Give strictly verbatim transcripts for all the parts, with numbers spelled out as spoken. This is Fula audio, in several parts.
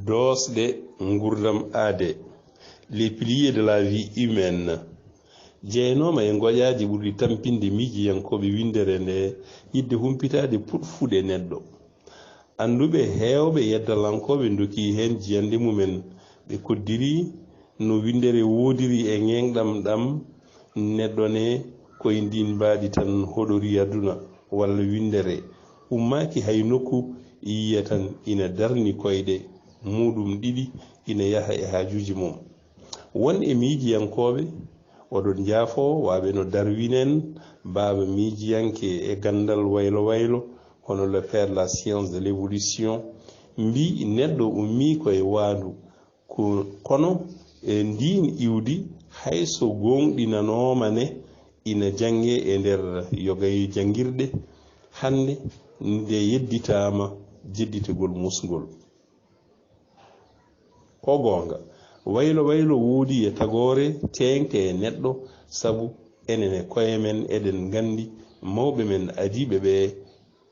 Doosɗe nguurndam aadee, les piliers de la vie humaine, jeyanooma e ngoƴaaji ɓurɗi tampinde miijiyankooɓe winndere ndee, yiɗde humpitaade puɗfuɗe neɗɗo. Annduɓe heewɓe yeddalankooɓe ndokii heen jiyannde mumen, ɓe koddiri no winndere woodiri e ŋeeŋɗam ɗam neɗɗo ne, ko e ndiin mbaadi tan hoɗori aduna, walla winndere ummaaki hay nokku, yiya tan ina darni koyɗe muuɗum ɗiɗi, ina yaha e haajuuji mum. Won e miijiyankooɓe, oɗon njaafoo, waɓe no Darwin en, baaba miijiyanke e ganndal waylo waylo, hono le père de la science de l'évolution, mbii neɗɗo ummii ko e waandu. Ko, kono e ndiin iwdi, hay so gooŋɗinanooma ne, ina janngee e nder yogay janngirɗe hannde, nde yedditaama jedditagol musngol. Ko goonga, waylo waylo woodi e tagoore teeŋte e neɗɗo, sabu enen e koye men eɗen nganndi mawɓe men adiiɓe ɓe,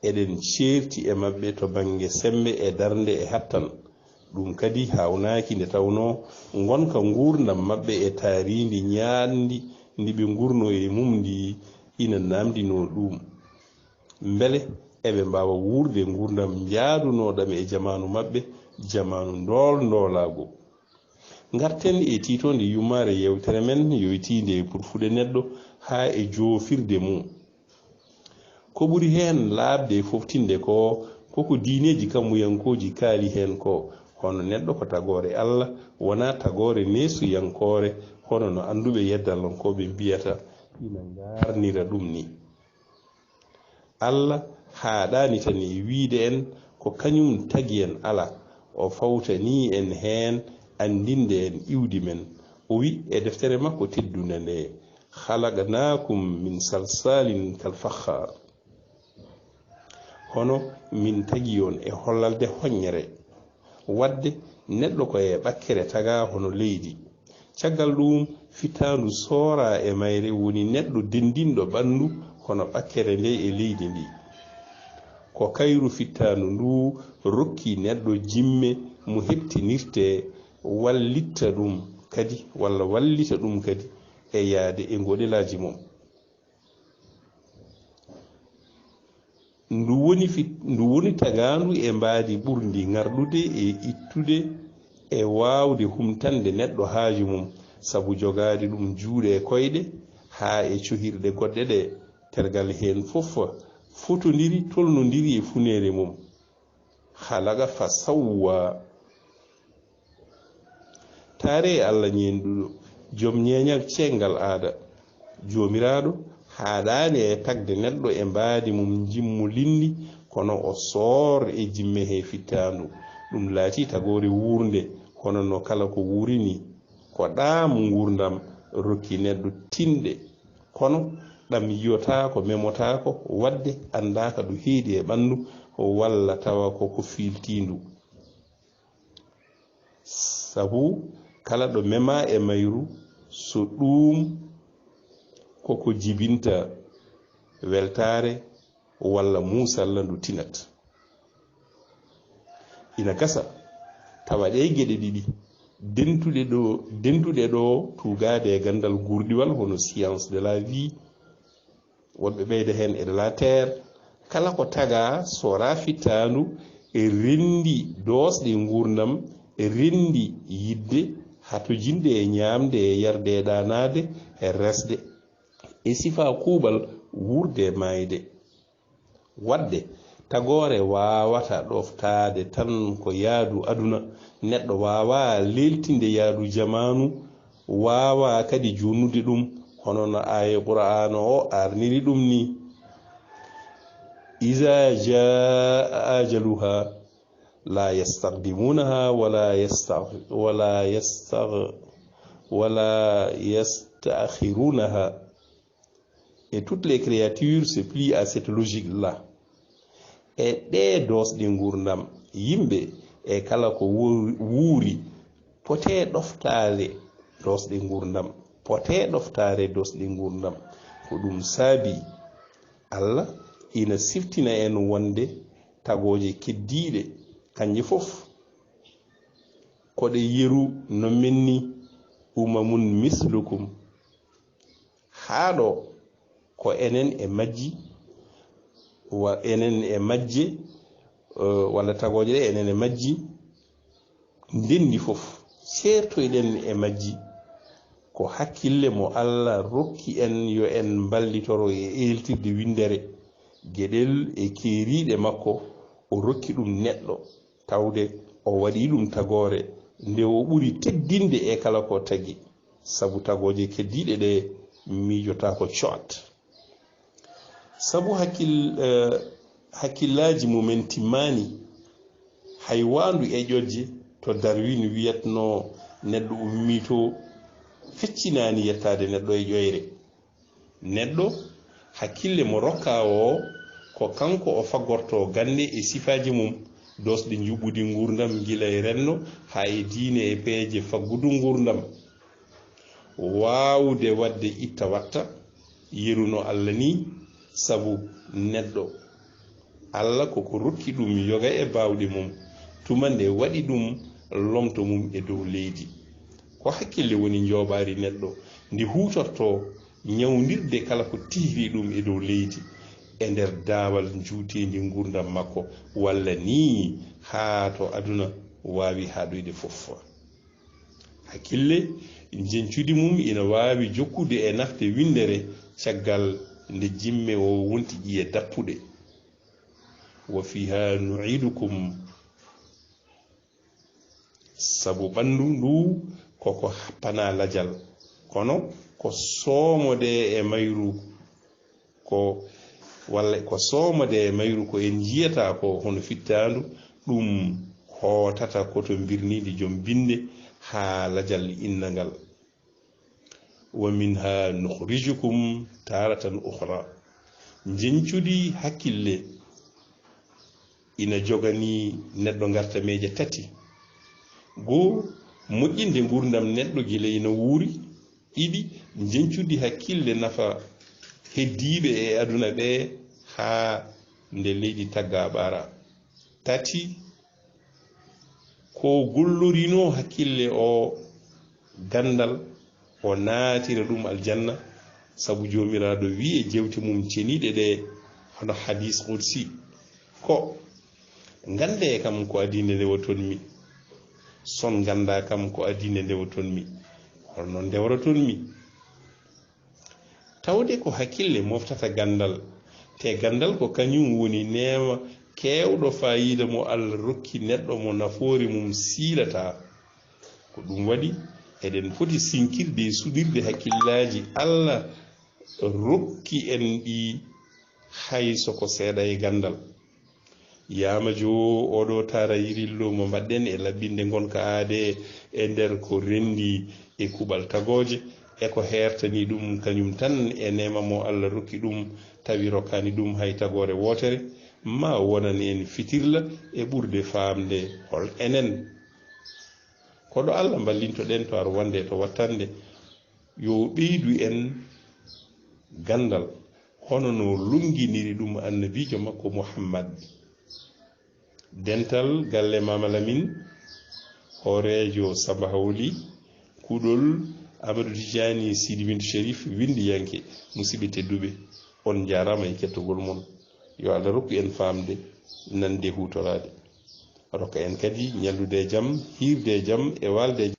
eɗen ceerti e maɓɓe to bannge semmbe e darnde e hattan. Ɗum kadi haawnaaki nde tawnoo ngonka nguurndam maɓɓe e taariindi ñaaɗndi ndi ɓe nguurnoo e mum ndii ina naamndinoo ɗum. Mbele eɓe mbaawa wuurde nguurndam njaadunooɗam e jamaanu maɓɓe, jamaanu ndool-ndoolaagu? Ngarten e tiitoonde yummaare yeewtere men yoytiinde e purfuɗe neɗɗo haa e joofirde mum. Ko ɓuri heen laaɓde e foftinde ko, ko ko diineeji kammuyankooji kaali heen ko, hono neɗɗo ko tagoore Alla, wonaa tagoore neesuyankoore, hono no annduɓe yeddalankooɓe mbiyata, ina ngarnira ɗum ni. Alla haaɗaani tan e wiyde en ko kañum tagi en, alaa, o fawtanii en heen anndinde en iwdi men. O wi e deftere makko teddunde nde, "Khalaqnaakum min salsaalin kal fakhaar." Hono min tagi on e hollalde hoññere. Waɗde neɗɗo ko e ɓakkere tagaa hono leydi. Caggal ɗuum, fittaandu sooraa e mayre woni neɗɗo denndinɗo ɓanndu hono ɓakkere nde e leydi ndi. Ko kayru fittaandu ndu rokki neɗɗo jimme mo heɓtinirtee, wallitta ɗum kadi, walla wallita ɗum kadi e yahde e ngoɗelaaji mum. Ndu woni fit-, ndu woni tagaandu e mbaadi ɓurndi ŋarɗude e ittude e waawde humtande neɗɗo haaju mum, sabu jogaade ɗum juuɗe e koyɗe, haa e cohirɗe goɗɗe ɗe, tergal heen fof fotondiri, tolnondiri e funeere mum. Khalaqa fa sawwa. Taaree Allah ñeeñɗuɗo, jom ñeeñal ceeŋgal aada. Joomiraaɗo haaɗaani e tagde neɗɗo e mbaadi mum njimmu linndi, kono o soor e jimme he fittaandu. Ɗum laatii tagoore wuurnde, hono no kala ko wuuri ni. Ko ɗaam nguurndam rokki neɗɗo tinɗe, kono ɗam yiyotaako, memotaako, waɗde anndaaka ɗo heedi e ɓanndu, walla tawa ko ko fiiltiindu. Sabu kala ɗo memaa e mayru, so ɗuum ko ko jibinta weltaare walla muusalla, ndu tinat. Ina gasa tawa ɗee geɗe ɗiɗi dentuɗe ɗo, dentuɗe ɗo tuugaade e ganndal guurdiwal hono science de la vie, woɗɓe ɓeyda heen e de la terre, kala ko tagaa so rafitaandu e renndi doosɗe nguurndam, e renndi yiɗde, hatojinde e ñaamde e yarde e ɗaanaade e resde, e sifaa kuuɓal wuurde e maayde. Waɗde tagoore waawata ɗoftaade tan ko yaadu aduna, neɗɗo waawaa leeltinde yaadu jamaanu, waawaa kadi juutnude ɗum, hono no aaya Qur'aana o aarniri ɗum ni. Iza jaa ajaluha la yastaqdimunaha wala yasta-, wala yasta-, wala yasta'khirunaha. Et toutes les créatures se plient à cette logique-là. E ɗee doosɗe nguurndam, yimɓe e kala ko wo-, wuuri, potee ɗoftaade doosɗe nguurndam, potee ɗoftaade doosɗe nguurndam. Ko ɗum saabii Allah ina siftina en wonde tagooje keddiiɗe, kañje fof, Koɗe yeru no menni umamun mislukum. Haa ɗo ko enen e majji, wa enen e majje, eh, walla tagooje ɗe enen e majji ndenndi fof, ceertoyɗen e majji. Ko hakkille mo Allah rokki en yo en mballitoro e eeltirde winndere, geɗel e keeriiɗe makko, o rokki ɗum neɗɗo, tawde o waɗi ɗum tagoore, nde o ɓuri teddinde e kala ko tagi, sabu tagooje keddiiɗe ɗe miijotaako coat. Sabu hakkil-, eh, hakkillaaji mumen timmaani, hay waandu e ƴoƴje to Darwin wiyatnoo neɗɗo ummiito, feccinaani yettaade neɗɗo e ƴoyre. Neɗɗo, hakkille mo rokkaa o, ko kanko o faggortoo gannde e sifaaji mum, doosɗe njuɓɓudi nguurndam gila e renndo haa e diine e peeje faggudu nguurndam. Waawde waɗde itta watta, yeru no Allah nii, sabu neɗɗo, Allah ko ko rokki ɗum yoga e baawɗe mum, tuma nde waɗi ɗum lomto mum e dow leydi. Ko hakkille woni njooɓaari neɗɗo, ndi huutortoo ñawndirde kala ko tihri ɗum e dow leydi, e nder daawal njuuteendi nguurndam makko, walla nii haa to aduna waawi haaɗoyde fof. Hakkille, njeñcudi mum ina waawi jokkude e nafde winndere caggal nde jimme o wonti ƴiye dappuɗe. Wa fiha nu'idukum. Sabu ɓanndu ndu koko happanaa lajal, kono ko soomode e mayru ko, walla ko soomode e mayru ko en njiyata ko hono fittaandu, ɗum hootata koto mbirniindi jom binnde haa lajal innangal. Wa minha nukhrijukum taratan ukhra. Njeñcudi hakkille ina joganii neɗɗo ngartameeje tati. Goo, moƴƴinde nguurndam neɗɗo gila ina wuuri. Ɗiɗi, njeñcudi hakkille nafa heddiiɓe e aduna ɓe haa nde leydi tagga ɓara. Tati, ko gollorinoo hakkille o ganndal, o naatira ɗum aljanna, sabu Joomiraaɗo wi'i e jewte mum ceniiɗe ɗe, hono hadiis qudsi, ko, "Nganndee kam ko adii nde ndewoton-mi, son nganndaa kam ko adii nde ndewoton-mi, holno ndeworaton-mi?" Tawde ko hakkille moftata ganndal, te ganndal ko kañum woni neema keewɗo faayiida mo Allah rokki neɗɗo mo nafoore mum siilataa. Ko ɗum waɗi, eɗen foti sinkirde e suɗirde hakkillaaji Allah rokki en ɗi, hay so ko seeɗa e ganndal. Yaama joo, oɗo taara yirillo mo mbaɗɗen e laɓɓinde ngonka aade e nder ko renndi e kuuɓal tagooje, e ko heertani ɗum kañum tan e neema mo Allah rokki ɗum, tawi rokkaani ɗum hay tagoore wootere, ma wonan en fitirla e ɓurde faamde hol enen. Ko ɗo Allah mballintoɗen to ar wonde to wattande, yo ɓeydu en ganndal, hono no lunnginiri ɗum annabiijo makko Muhammad. Dental galle Maama Lamin, hooreejo Samba Hawli, kuɗol Amadou Tijani Sidi Bintou Cherif, winndiyanke, musidɓe tedduɓe, on njaaraama e kettogol mon. Yo Allah rokku en faamde, nande, huutoraade. Rokka en kadi ñallude e jam, hiirde e jam, e waalde e jam.